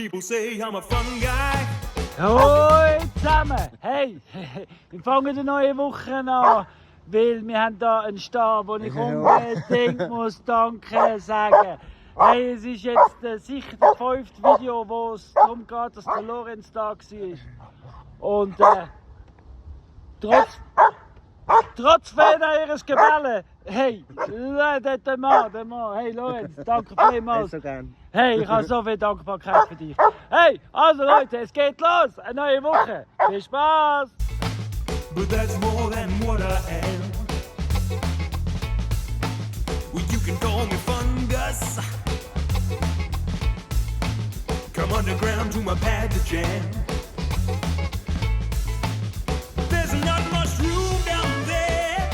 people say I'm a fun guy. Hoi zusammen! Hey, wir fangen eine neue Woche an, weil wir haben hier einen Stab, wo ich unbedingt muss Danke sagen. Hey, es ist jetzt sicher das 5. Video, wo es darum geht, dass der Lorenz da war. Und trotz Fehler ihres Gebelle, hey, der Mann, hey Lorenz, danke vielmals. So gern. Hey, ich habe so viel Dankbarkeit für dich. Hey, also Leute, es geht los, eine neue Woche. Viel Spaß! But that's more than what I am. Well, you can call me Fungus. Come underground to my pad to jam. There's not much room down there,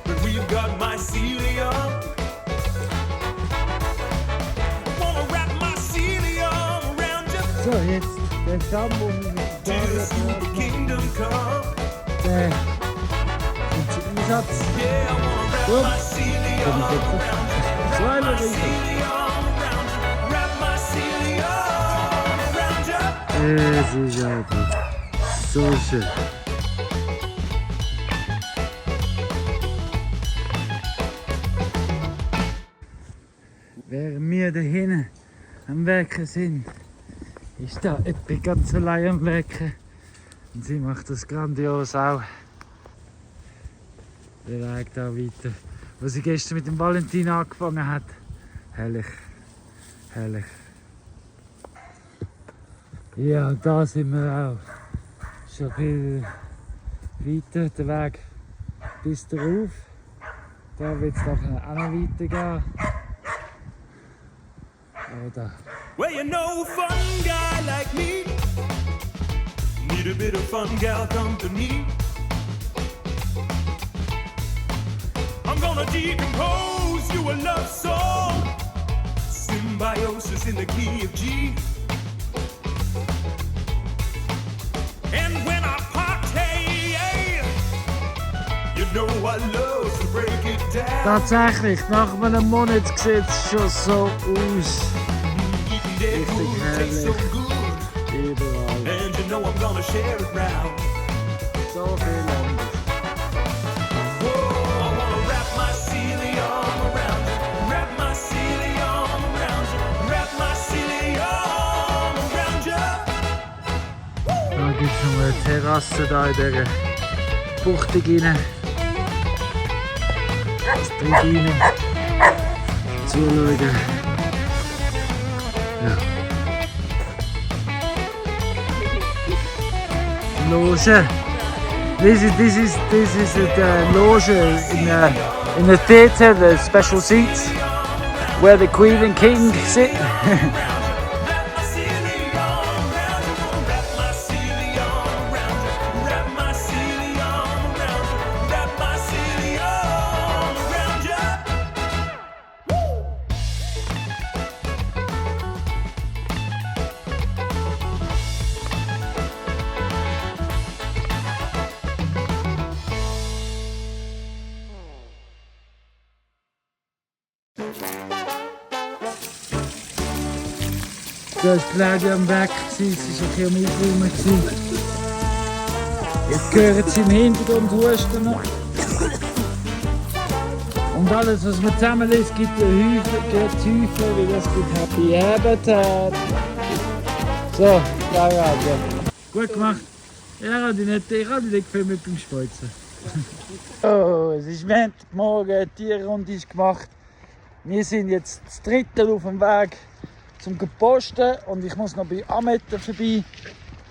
but we've got mycelium. Wanna wrap mycelium around you So, jetzt der Shampoo mit till the super kingdom come. der Einsatz. Yeah, I wanna wrap Gut. mycelium around you. So eine Riese. Es ist einfach so schön. Während wir da hinten am Werken sind, ist da Epi ganz allein am Werken. Und sie macht das grandios auch. Der Weg da weiter, wo sie gestern mit dem Valentin angefangen hat. Herrlich, herrlich. Ja, und da sind wir auch schon viel weiter, der Weg bis darauf. Da wird es nachher auch noch weitergehen. Oder? Well, you know, fun guy like me need a bit of fun gal company. I'm gonna decompose you a love song, symbiosis in the key of G. And when I party, you know I love to break it down. Tatsächlich, nach einem Monat sieht es schon so aus. Eating dead food tastes so herrlich. good, Überall. and you know I'm gonna share it round. So viel anders. Whoa, I wanna wrap mycelium around you, wrap mycelium around you, wrap mycelium around you. Da gibt es noch eine Terrasse da in dieser Buchtung rein. Das Tribüne. Zuschauen. Ja. Loge. This is the loge in the theatre, the special seats where the Queen and King sit. Da war Claudia am Weg, sie war ein bisschen am Aufräumen. Jetzt hören sie im Hintergrund husten. Und alles, was man zusammenlässt, gibt Häufchen, weil das gibt Happy Habitat. So, Claudia. Gut gemacht. Ja, ich habe dich nicht viel mit beim Speuzen. Oh, es ist Montagmorgen, die Tierrunde ist gemacht. Wir sind jetzt das dritte auf dem Weg zum Posten und ich muss noch bei Ametta vorbei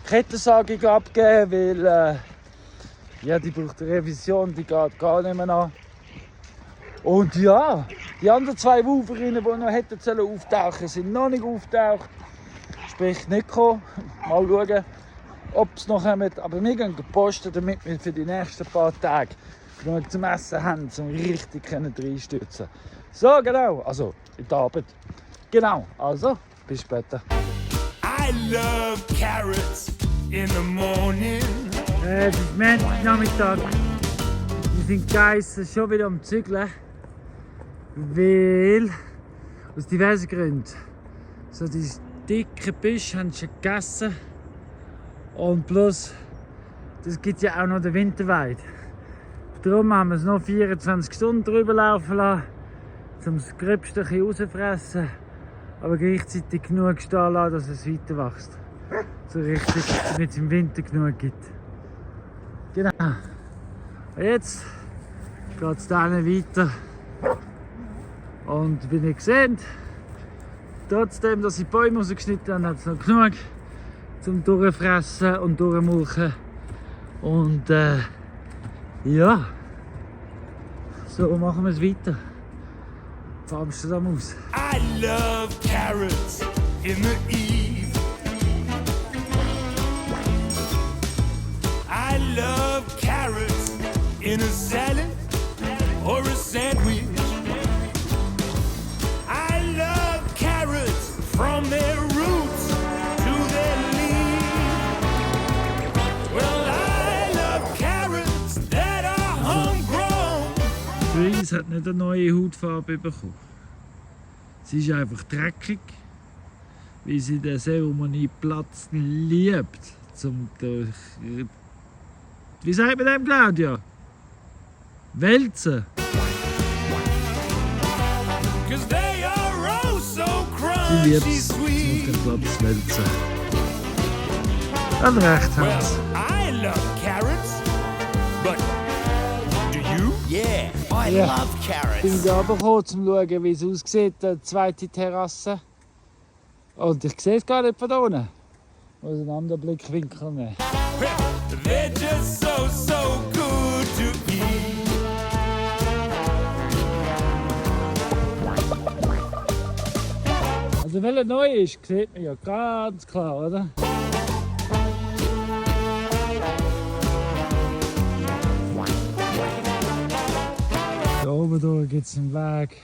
Kettensagung abgeben, weil ja, die braucht eine Revision, die geht gar nicht mehr an. Und ja, die anderen zwei Wuferinnen, die noch hätten auftauchen, sind noch nicht auftaucht. Sprich nicht gekommen. Mal schauen, ob es noch kommt. Aber wir gehen posten, damit wir für die nächsten paar Tage genug zum Essen haben, um richtig reinstürzen. So, genau. Also, in der Abend. Genau. Also, bis später. I love carrots in the morning. Es ist Montagnachmittag. Wir sind Geissen schon wieder am Zügeln. Weil, aus diversen Gründen, So die dicken Büsche haben schon gegessen. Und plus, das gibt ja auch noch den Winterweid. Darum haben wir es noch 24 Stunden drüber laufen lassen, um das Gröbste ein bisschen rauszufressen, aber gleichzeitig genug stehen lassen, dass es weiter wächst. So richtig, damit es im Winter genug gibt. Genau. Und jetzt geht es dann weiter. Und wie ihr seht, trotzdem, dass ich die Bäume rausgeschnitten habe, hat es noch genug zum Durchfressen und Durchmulchen. Und ja, so machen wir es weiter. Von Amsterdam aus. I love carrots in the eve. I love carrots in a salad or a sandwich. I love carrots from their roots to their leaves. Well, I love carrots that are homegrown. Louise hat nicht eine neue Hautfarbe bekommen. Sie ist einfach dreckig, weil sie den Ceremonieplatz liebt. Wie sagt man dem, Claudia? Wälzen. 'Cause they are oh so Sie liebt crunchy es, auf sweet. den Platz wälzen. Hat recht, Well, Hans. I love carrots, but do you? Yeah, I Ja. love Ich carrots. bin da aber gekommen, um zu schauen, wie es aussieht, die zweite Terrasse. Und ich sehe es gar nicht von da unten. Ich muss einen anderen Blickwinkel nehmen. Well, they're just so good to eat. Also welcher neu ist, sieht man ja ganz klar, oder? Da oben gibt es einen Weg.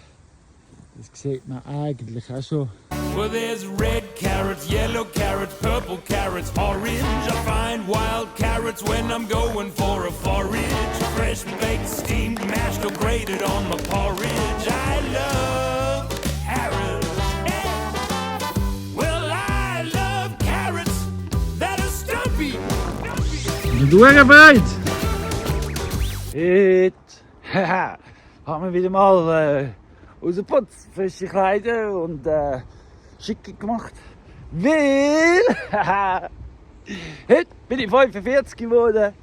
Das sieht man eigentlich auch schon. Well, there's red carrots, yellow carrots, purple carrots, orange. I find wild carrots when I'm going for a forage. Fresh baked, steamed, mashed or grated on my porridge. I love carrots. Yeah. Well, I love carrots that are stumpy. Und du bereit? Heute haben wir wieder mal rausgeputzt, frische Kleider und schick gemacht. Weil heute bin ich 45 geworden.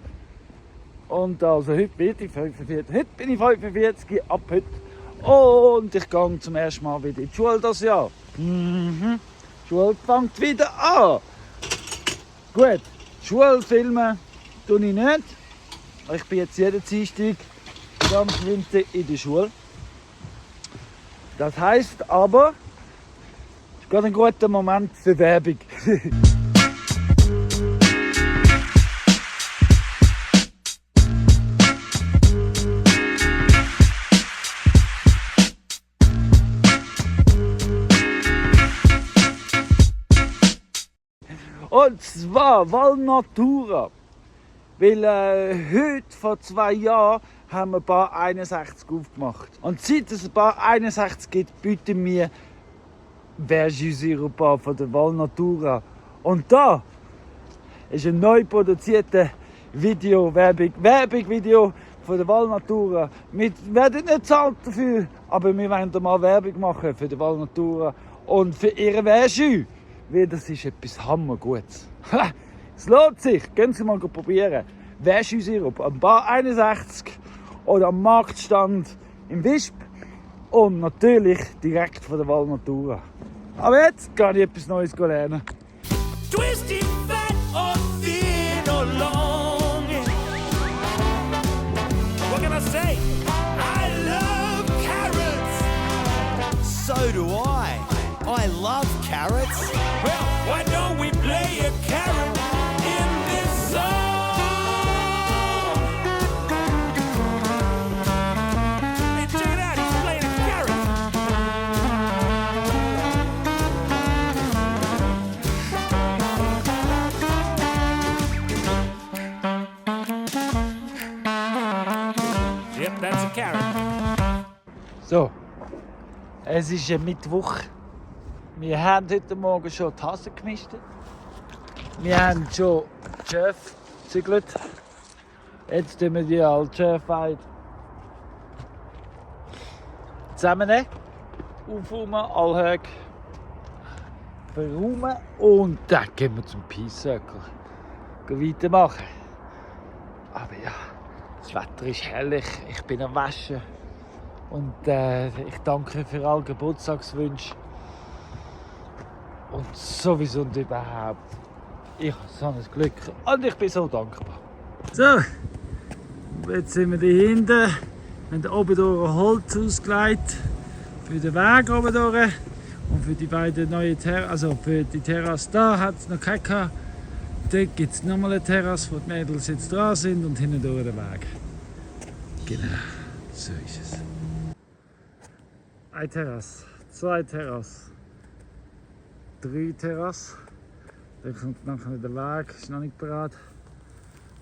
Und also heute bin ich 45. Heute bin ich 45 ab heute. Und ich gehe zum ersten Mal wieder in die Schule das Jahr. Die Schule fängt wieder an. Gut, Schulfilme tue ich nicht. Ich bin jetzt jeden Dienstag ganz Winter in der Schule. Das heisst aber, es ist gerade ein guter Moment für Werbung. Und zwar Valnatura. Weil heute, vor 2 Jahren, haben wir Bar 61 aufgemacht. Und seit es Bar 61 gibt, bieten wir Verjus-Sirup an von der Valnatura. Und da ist ein neu produzierter Werbung-Video von der Valnatura. Wir werden nicht bezahlt dafür, aber wir wollen da mal Werbung machen für die Valnatura und für ihre Verjus. Weil das ist etwas hammergutes. Es lohnt sich, gehen Sie mal probieren. Verjus-Sirup am Bar 61 oder am Marktstand im Wisp und natürlich direkt von der Valnatura. Aber jetzt kann ich etwas Neues lernen. Twisted, fat or thin or long. What can I say? I love carrots. So do I. I love carrots. Well, why don't we play a carrot in this song? Hey, check it out, he's playing a carrot. Yep, that's a carrot. So, es ist ein Mittwoch. Wir haben heute Morgen schon die Tassen gemischt. Wir haben schon die Schäfe gezügelt. Jetzt tun wir die alte Schäfe zusammennehmen, aufräumen, allhög, verräumen und dann gehen wir zum Peace Circle. Weitermachen. Aber ja, das Wetter ist herrlich, ich bin am Waschen und ich danke für alle Geburtstagswünsche und sowieso und überhaupt. Ich habe so ein Glück und ich bin so dankbar. So, jetzt sind wir hier hinten. Wir haben oben durch Holz ausgelegt für den Weg oben durch. Und für die beiden neuen Terrassen, also für die Terrasse da hat es noch keine gehabt. Dort gibt es nochmal eine Terrasse, wo die Mädels jetzt dran sind und hinten durch den Weg. Genau, so ist es. Eine Terrasse, zwei Terrassen, drei Terrassen. Dann kommt nachher der Weg, ist noch nicht bereit.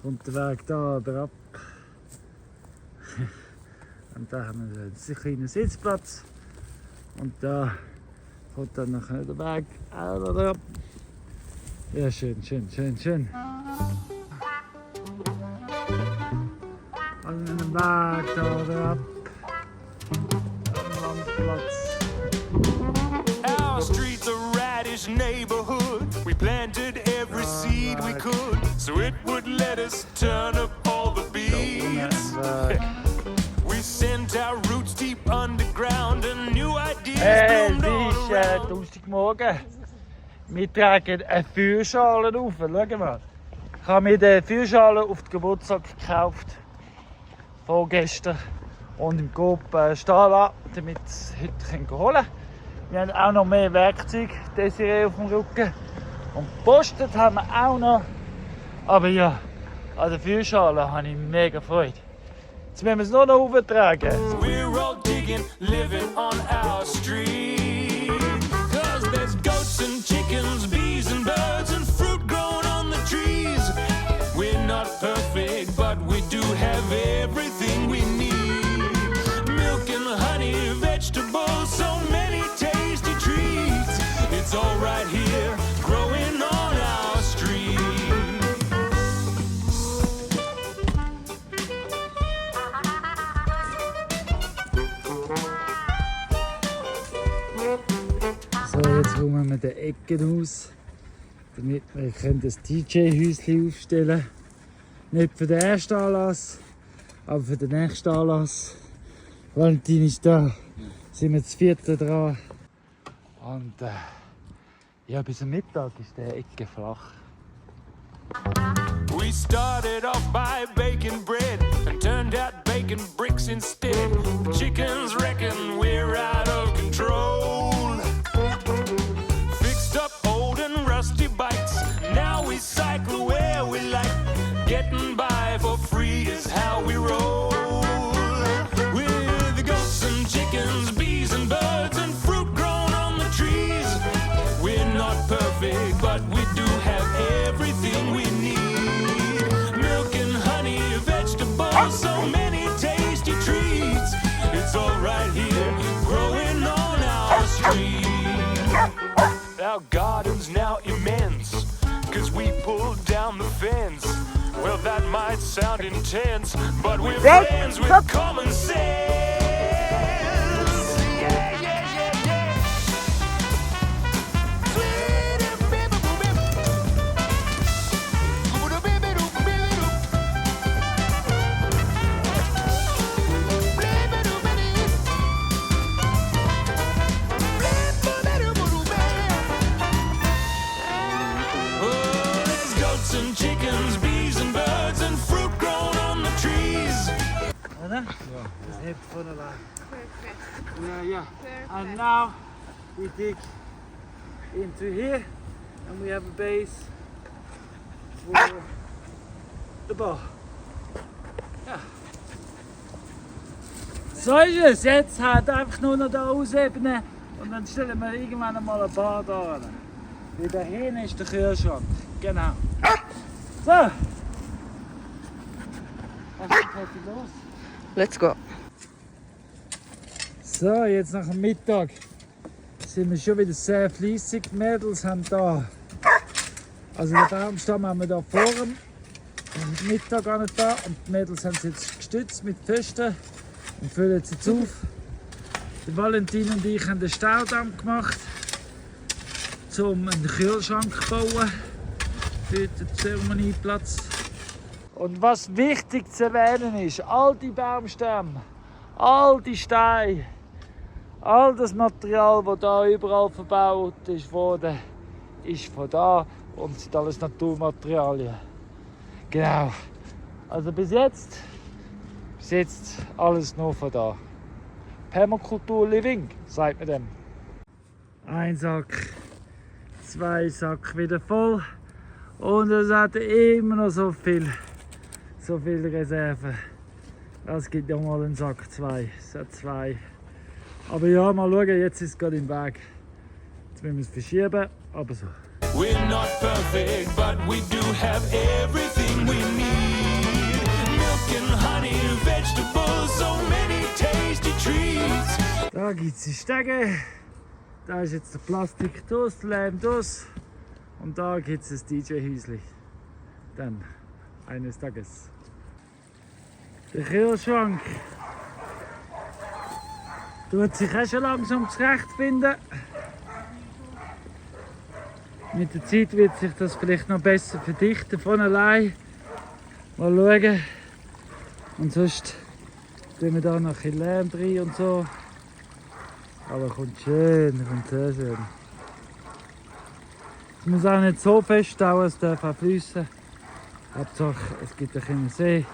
Kommt der Weg da oder ab. Und da haben wir einen kleinen Sitzplatz. Und da kommt dann nachher der Weg auch oder ab. Ja, schön, schön, schön, schön. Und einen Weg da oder ab. Am Landplatz. Our street's a radish neighborhood. We planted every seed we could, so it would let us turn up all the beats. We sent our roots deep underground and new ideas Hey, bloomed es all ist around. Donnerstagmorgen. Wir tragen eine Feuerschale auf. Schau mal. Ich habe mir die Feuerschale auf den Geburtstag gekauft. Vorgestern. Und im Coop stehen lassen, damit es heute holen können. Wir haben auch noch mehr Werkzeuge, Desiree auf dem Rücken. Und gepostet haben wir auch noch. Aber ja, an der Feuerschale habe ich mega Freude. Jetzt müssen wir es nur noch auftragen. We're all digging, living on our street. 'Cause there's goats and chickens, bees and birds and fruit growing on the trees. We're not perfect, but we do have everything we need. Milk and honey, vegetables, so many tasty treats. It's all right here, growing on our street. So, jetzt räumen wir die Ecken aus, damit wir das DJ-Häuschen aufstellen können. Nicht für den ersten Anlass, aber für den nächsten Anlass. Valentin ist da, sind wir zu vierten dran. Und ja, bis am Mittag ist die Ecke flach. We started off by baking bread and turned out baking bricks instead. The chickens reckon we're out of control. Fixed up old and rusty bikes. Now we cycle where we like. Getting by for free is how we roll. With the goats and chickens, bees and birds and fruit grown on the trees. We're not perfect, but we do have everything we need. Milk and honey, vegetables, so many tasty treats. It's all right here, growing on our street. Our garden's now immense, 'cause we pulled down the fence. Well, that might sound intense, but we're friends with common sense. Yeah, yeah, yeah, yeah. Oh, there's goats and chickens, bees and birds and fruit grown on the trees. Oder? Ja, das hebt von allein. Ja, ja. And now we dig into here and we have a base for the bar. Ja. So ist es. Jetzt halt einfach nur noch da aushebnen und dann stellen wir irgendwann mal eine Bar da rein. Wie da hinten ist der Kühlschrank. Genau. So. Was geht los? Let's go. So, jetzt nach dem Mittag sind wir schon wieder sehr fleissig. Die Mädels haben da, also den Baumstamm haben wir da vor dem Mittag an da und die Mädels haben es jetzt gestützt mit Pfosten und füllen es jetzt auf. Der Valentin und ich haben den Staudamm gemacht, um einen Kühlschrank zu bauen für den Zeremonieplatz. Und was wichtig zu erwähnen ist, all die Baumstämme, all die Steine, all das Material, das hier überall verbaut wurde, ist von da und sind alles Naturmaterialien. Genau. Also bis jetzt alles nur von da. Permakultur Living, sagt man dem. Ein Sack, 2 Sack wieder voll und es hat immer noch so viel Reserven. Es gibt ja mal einen Sack 2, es hat 2. Aber ja, mal schauen, jetzt ist es gerade im Weg. Jetzt müssen wir es verschieben, aber so. We're not perfect, but we do have everything we need. Milk and honey, vegetables, so many tasty treats. Da gibt es die Stege, da ist jetzt der Plastik draus, der Lehm draus und da gibt es das DJ-Häuschen. Dann, eines Tages. Der Kühlschrank tut sich auch schon langsam zurechtfinden. Mit der Zeit wird sich das vielleicht noch besser verdichten von allein. Mal schauen. Und sonst tun wir da noch ein bisschen Lärm rein und so. Aber kommt schön, kommt sehr schön. Es muss auch nicht so fest dauern, es darf auch fließen. Hauptsache es gibt einen See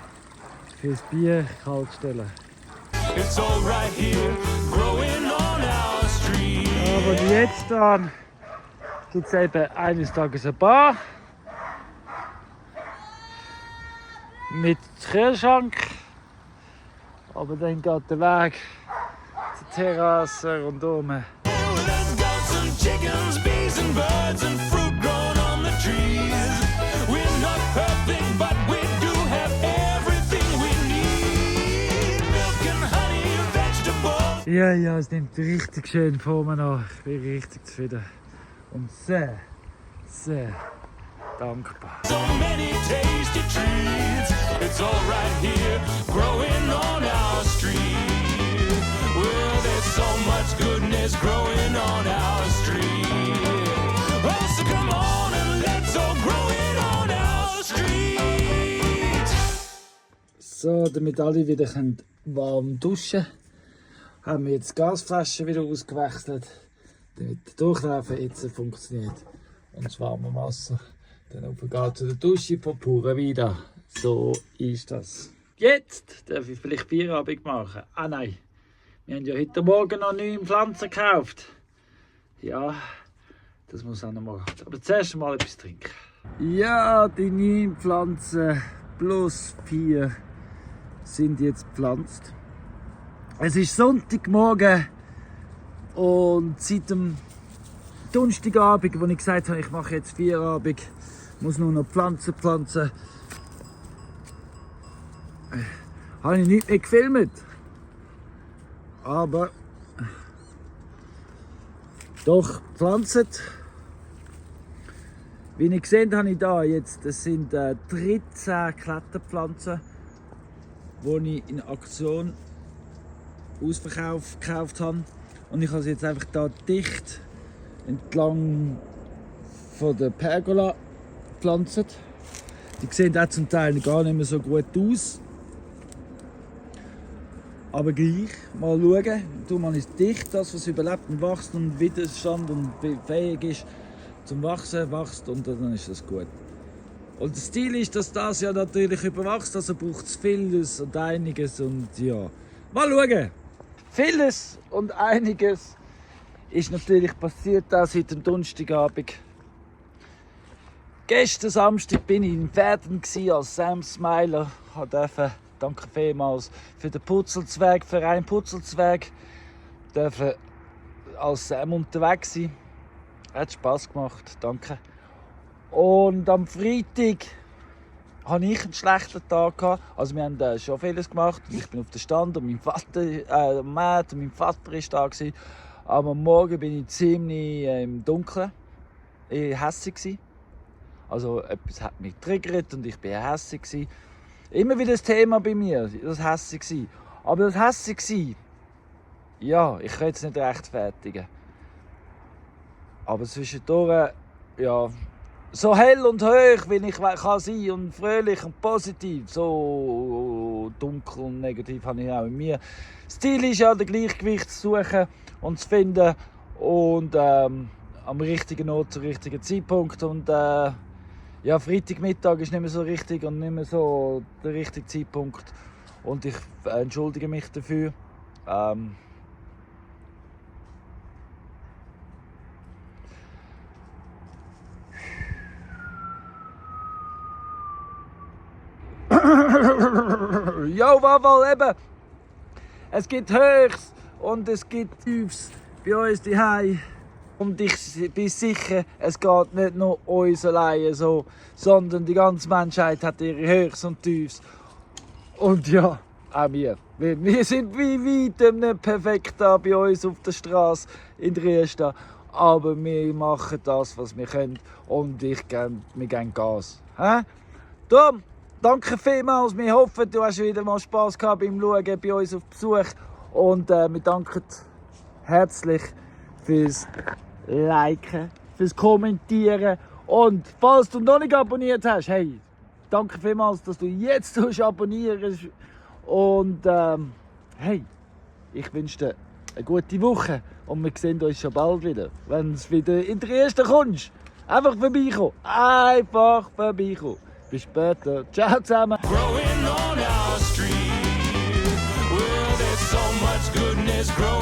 fürs Bier kalt stellen. It's all right here, growing on our street. Aber jetzt dann gibt es eben eines Tages eine Bar mit Kühlschrank, aber dann geht der Weg zur Terrasse rundherum. There's goats and chickens, bees and birds and fruit grown on the trees. We're not perfect, but we do have everything we need. Milk and honey, vegetables. Ja, es nimmt richtig schön vor mir nach. Ich bin richtig zufrieden und sehr dankbar. So many tasty treats. It's all right here, growing on our street. Well, there's so much goodness growing on our street. Oh, so come on and let's all grow it on our street. So, damit alle wieder warm duschen können, haben wir jetzt die Gasflaschen wieder ausgewechselt, damit der Durchlaufhitze funktioniert. Und das warme Wasser dann geht zu der Dusche von purer wieder. So ist das. Jetzt darf ich vielleicht Feierabend machen. Ah nein, wir haben ja heute Morgen noch 9 Pflanzen gekauft. Ja, das muss auch noch machen. Aber zuerst mal etwas trinken. Ja, die 9 Pflanzen plus 4 sind jetzt gepflanzt. Es ist Sonntagmorgen und seit dem Donnerstagabend, wo ich gesagt habe, ich mache jetzt Feierabend, muss nur noch Pflanzen pflanzen, habe ich nicht mehr gefilmt. Aber doch gepflanzt. Wie ihr seht, habe ich da jetzt, das sind 13 Kletterpflanzen, die ich in Aktion Ausverkauf gekauft habe. Und ich habe sie jetzt einfach da dicht entlang von der Pergola gepflanzt. Die sehen auch zum Teil gar nicht mehr so gut aus. Aber gleich, mal schauen, du man ist dicht, das was überlebt und wächst und Widerstand und fähig ist zum Wachsen, wächst und dann ist das gut. Und das Ziel ist, dass das ja natürlich überwachst, also braucht es vieles und einiges und ja. Mal schauen! Vieles und einiges ist natürlich passiert auch seit dem Donnerstagabend. Gestern Samstag bin ich in Pferden als Sam Smiler. Ich durfte, danke vielmals für den Putzelzwerg, Verein Putzelzwerg, als Sam unterwegs sein. Hat Spass gemacht, danke. Und am Freitag hatte ich einen schlechten Tag gehabt. Also wir haben schon vieles gemacht. Ich bin auf dem Stand und mein Vater war da gewesen. Aber am Morgen bin ich ziemlich im Dunkeln hässig gsi. Also etwas hat mich getriggert und ich bin hässig gsi. Immer wieder das Thema bei mir, das hässig gsi. Aber das hässig gsi, ja, ich kann es nicht rechtfertigen. Aber zwischendurch, ja, so hell und hoch, wie ich kann sein und fröhlich und positiv, so dunkel und negativ habe ich auch in mir. Das Ziel ist ja, das Gleichgewicht zu suchen und zu finden und am richtigen Ort zum richtigen Zeitpunkt. Und ja, Freitagmittag ist nicht mehr so richtig und nicht mehr so der richtige Zeitpunkt. Und ich entschuldige mich dafür. Ja, Waval, eben. Es gibt Höchst und es gibt Tiefs bei uns daheim. Und ich bin sicher, es geht nicht nur uns alleine so, sondern die ganze Menschheit hat ihre Höchst und Tiefs. Und ja, auch wir. Wir sind wie weitem nicht perfekt da bei uns auf der Straße in Triesta. Aber wir machen das, was wir können. Und wir geben Gas. Darum, danke vielmals. Wir hoffen, du hast wieder mal Spass gehabt beim Schauen bei uns auf Besuch. Und wir danken herzlich fürs Liken, fürs Kommentieren. Und falls du noch nicht abonniert hast, hey, danke vielmals, dass du jetzt abonnierst. Und hey, ich wünsche dir eine gute Woche. Und wir sehen uns schon bald wieder. Wenn es wieder in Triesta kommst, einfach vorbeikommen. Einfach vorbeikommen. Bis später. Ciao zusammen. Growing on our street. Well, there's so much goodness growing.